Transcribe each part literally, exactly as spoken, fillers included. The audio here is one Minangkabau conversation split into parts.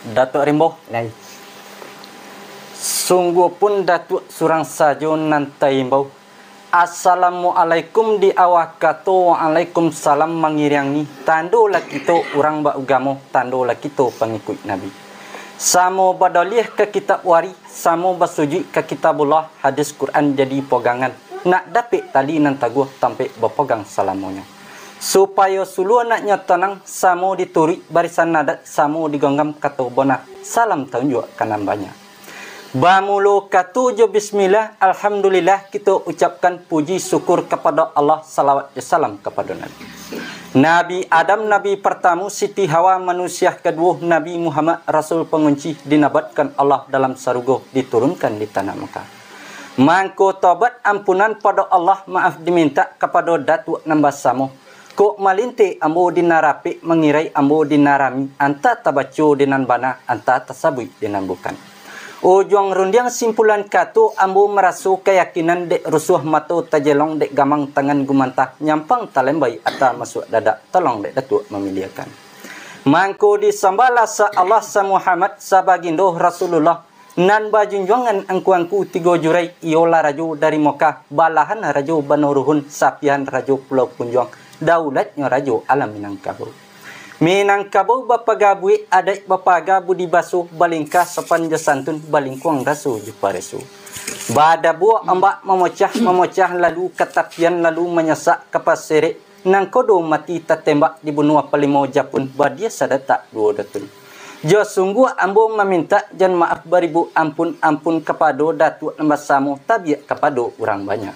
Datuak Rimbo. Lai. Sungguahpun Datuak surang sajo nan taimbau. Assalamualaikum di awak kato, waalaikumsalam mangiriangi. Tando lah kito urang baugamo, tando lah kito pangikuik Nabi. Samo badoliah ka kitab wari, samo basujuik ka kitabullah, hadis Quran jadi pogangan. Nak dapek tali nan taguah, tampek bapogang salamonyo. Supayo suluah naknyo tanang, samo dituruik barisan adat, samo digonggam kato bona. Salam taunjuak ka nan banyak. Bamulo kato jo bismillah, alhamdulillah, kito ucapkan puji syukur kapado Allah, salawat jo salam kapado Nabi. Nabi Adam, Nabi partamo, Siti Hawa, manusia kaduo, Nabi Muhammad, Rasul pangunci, dinabatkan Allah dalam sarugo, diturunkan di tanah Mekah. Mangko tobat ampunan pado Allah, maaf dimintak kapado Datuak nan basamo. Kok malinteh ambo di nan rapek, mangirai ambo di nan rami, antah tabaco di nan bana, antah tasabuik di nan bukan. Ujuang rundiang simpulan kato, ambo maraso kayakinan dek rusuah mato tajelong, dek gamang tangan gumantah, nyampang talembai ata masuak dadak, tolong dek Datuak mamiliahkan. Mangko disambahlah sa Allah, sa Muhammad, sa bagindo Rasulullah, nan bajunjuangan angku-angku tigo jurai, iyolah rajo dari Mekah, balahan rajo Banu Ruhun, sapiahan rajo Pulau Punjuang, daulatnyo rajo alam Minangkabau. Minangkabau bapaga buek, adaik bapaga budi baso, balingka sopan jo santun, balingkuang raso jo pareso. Badabua ombak mamocah, mamocah lalu ka tapian, lalu manyasak ka pasirek, nangkodo mati tatembak, dibunuah palimo japun, badia sadatak duo datun. Jo sungguah ambo mamintak jan maaf baribu ampun-ampun kapado Datuak nan basamo, tabiak kapado urang banyak.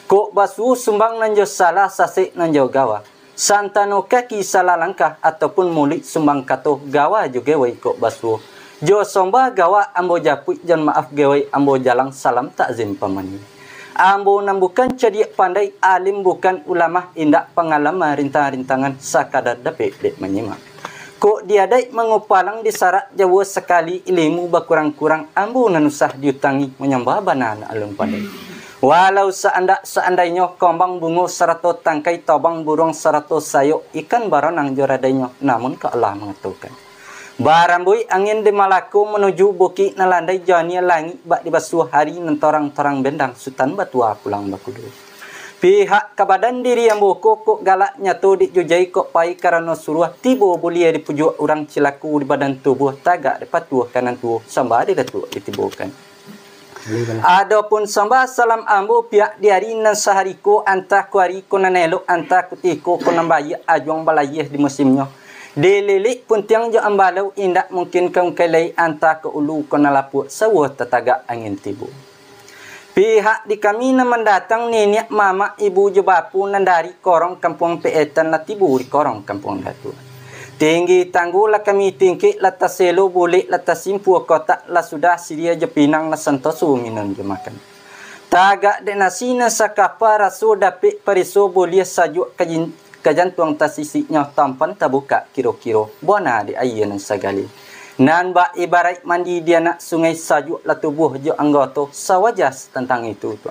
Kok basuo sumbang nan jo salah, sasek nan jo gawa. Santano kaki salah langkah, ataupun muluik sumbang kato, gawa jo gewai kok basuo. Jo sombah gawa ambo japuik, jan maaf gewai ambo jalang, salam takzim pamani. Ambo nan bukan cadiak pandai, alim bukan ulama, indak pangalama rintang-rintangan, sakadar dapek dek manyimak. Kok diadaik mangupalang disarak, jauah sakali ilimu bakurang-kurang, ambo nan usah diutangi, manyambah bana nan alun pandai. Walau saandak-saandainyo kombang bungo sarato tangkai, tobang buruang sarato sayok, ikan baronang jo radainyo, namun kok Allah mangatokan. Barambuik angin di Malako, manuju bukik nan landai, janiah langik bak dibasuah, hari nan torang-torang bendang, Sutan Batua pulang bakudo. Pihak ka badan diri ambo ko, kok galak nyato dek jujai, kok pai karano suruah, tibo buliah di pujuak urang, cilako di badan tubuah, tagak di patuah ka nan tuo, sambah di Datuak ditibokan. Adopun sambah salam ambo pihak di ari nan sahari ko, antah kuari ko nan elok, antah kutiko ko nan baiak, ajuang balayia di musimnyo. Dililik puntiang jo ambalau, indak mungkin ka ungkai lai, antah ka ulu ko nan lapuak, sauah tatagak angin tibo. Pihak di kami nan mandatang, niniak mamak, ibu jo bapo, nan dari korong kampuang Peetan, lah tibo di korong kampuang Datuak. Tinggi tanggo lah kami tingkek, lah taselo bulek, lah tasimpua kotak, lah sudah sidia jo pinang, lah santoso minun jo makan. Tagak dek nasi nan sakapa, raso dapek pariso, buliah sajuak ka jin-, ka jantuang tasisiknyo, tampan tabukak kiro-kiro, bona dek aia nan sagaleh. Nan bak ibaraik mandi di anak sungai, sajuak lah tubuah jo anggoto, sawajah tantang itu tu.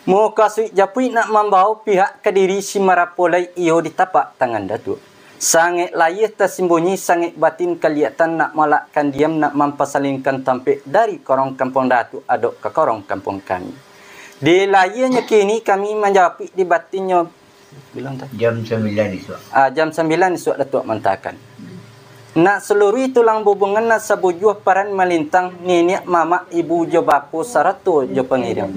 Mukasuik japuik nak mambao pihak ka diri, si marapolai iyo di tapak tangan Datuak. Sangek layia tasimbunyi, sangek batin kaliatan, nak malakkan diam, nak mampasalingkan tampek, dari korong kampuang Datuak adok ka korong kampuang kami. Di layianyo kini kami manjapuik, di batinnyo Bilang tadi. Jam sambilan isuak. Ah, jam sambilan isuak Datuak mantakan. Nak saluruih tulang bubuangan, nak sabujuah paran malintang, niniak mamak, ibu jo bapo, sarato jo pangiring.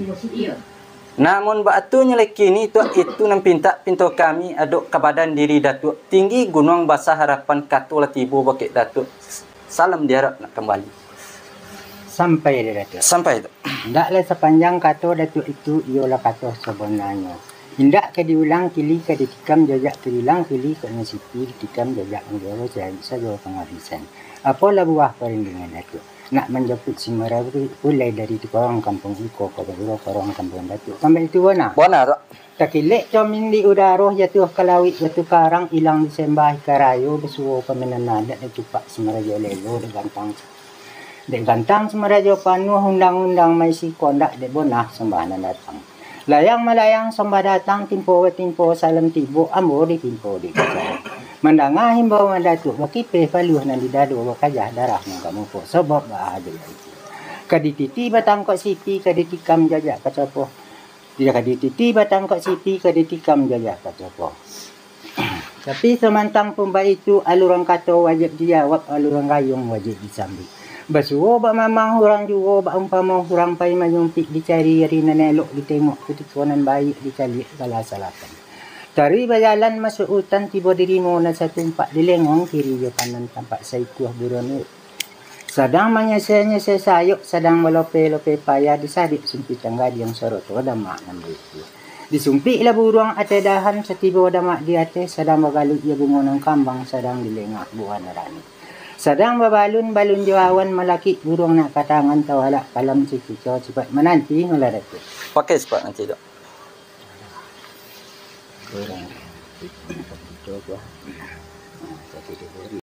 Namun baatunyo lai kini tu, itu nan pintak pinto kami adok ka badan diri Datuak, tinggi gunuang basa harapan, kato lah tibo bakeh Datuak. Salam diarap nak kambali. Sampai dek Datuak. Sampai tu. Ndaklah sapanjang kato Datuak itu, iyolah kato sabananyo. Indak ka diulang, kili ka ditikam, jajak ka diulang, kili ka nan siti ditikam, jajak nan juo, cari sajo pangabisan. Apolah buah parundingan Datuak? Nak manjapuik si Marawi, mulai dari di korong kampuang iko ka Baburo, korong kampuang Datuak. Sampai itu bona? Bona tu. Takilek comin di udaro, jatuah ka lauik batu karang, ilang disembah ikan rayo, basuo pamenan adat, dek cupak si Marajo lelo, dek gantang, dek gantang si Marajo panuah, undang-undang maisi kondak, dek bonah sambah nan datang. Layang malayang sambah datang, timpo batimpo salam tibo, ambo ditimpo di kacang. Mandanga himbauan Datuak, bakipeh paluah nan di dado, bakajah darah nan ka muko, sabab baa ado itu. Ka dititi batangkok sipi, ka ditikam jajak kacopo. Dia ka dititi batangkok sipi, ka ditikam jajak kacopo. Tapi samantang pun baitu, alurang kato wajib dijawab, alurang gayuang wajib disambik. Basuo bak mamang urang juo, bak umpamo urang pai manyumpik, dicari ari nan elok, ditengok kutiko nan baiak, dicaliak bala salapan. Tari bajalan masuak utan, tibo di rimo nan satumpak, dilengong kiri jo kanan, tampak saikua buron urang. Sadang manyasai-nyasai sayok, sadang balope-lope payah, disarik sumpik tanggadiang, soroto damak nan baitu. Disumpik lah buruang ateh dahan, satibo damak di ateh, sadang bagaluik jo bungo nan kambang, sadang dilengah buah nan ranik. Sadang babalun-balun jo awan, malakik buruang nak ka tangan, tawalak kalam siki co, sipaik mananti malah Datuak. Pakai sipaik nanti, Dok. Kurang.